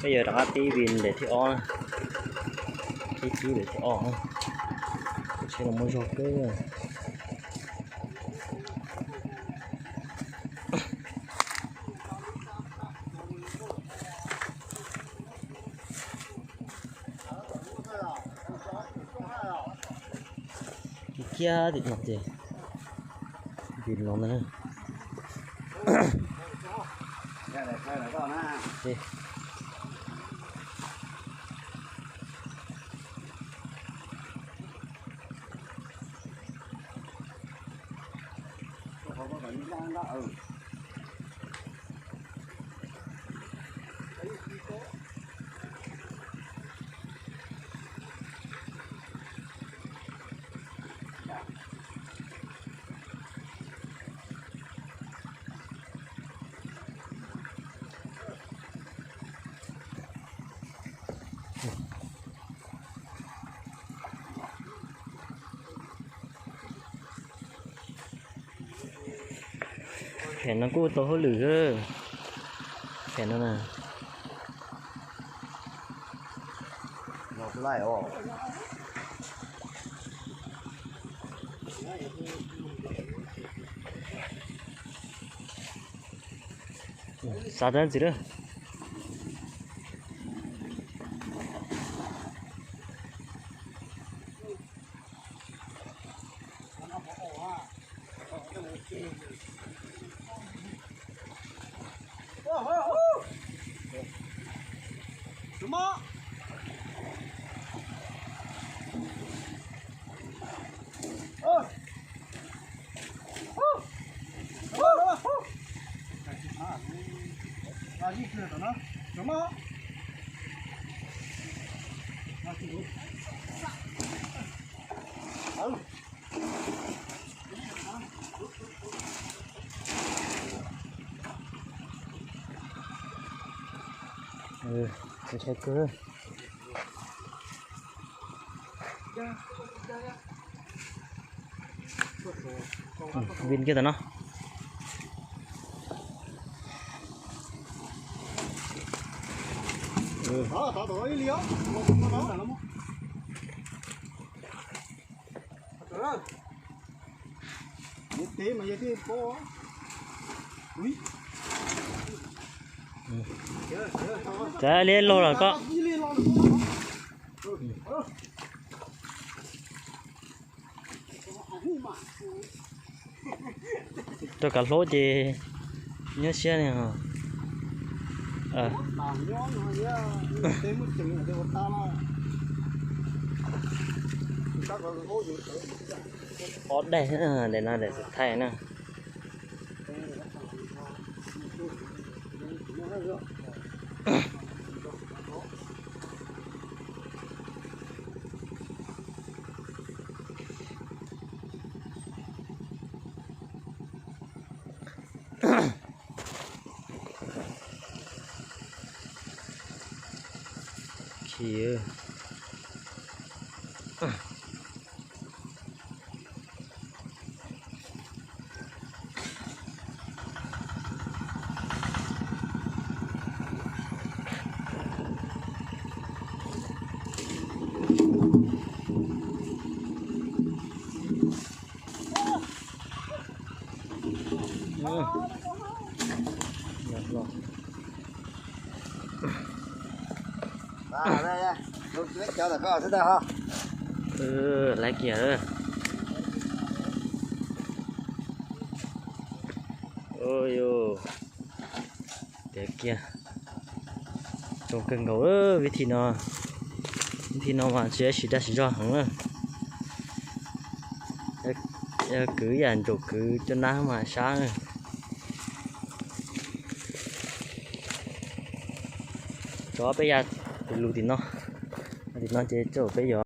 Peb yuav rov qab tib vij ntawm thib ob, tib tib ntawm thib ob, tsheb los muaj zog kawg. Kiag tim no ces vij los na. Phem no kuj tau hauj lwm. Phem no na. Xav tau ntxiv lawm. Ntshai kawg. Vij kiag tam no. Cas li los lawm koj. Rau kav hlaub ces nyuaj siab li os. Ob daim, daim no daim xus thaij na. Khi Laiv kiag. Tiav kiag. Zoo kawg nkaus vib thi no. Vib thi no mas tsis siv dag siv zog heev na. Yog kwv yam ntsaum kwv cov nab mas sab. Tso peb ya lus tim no. Tim no ces tso peb yuav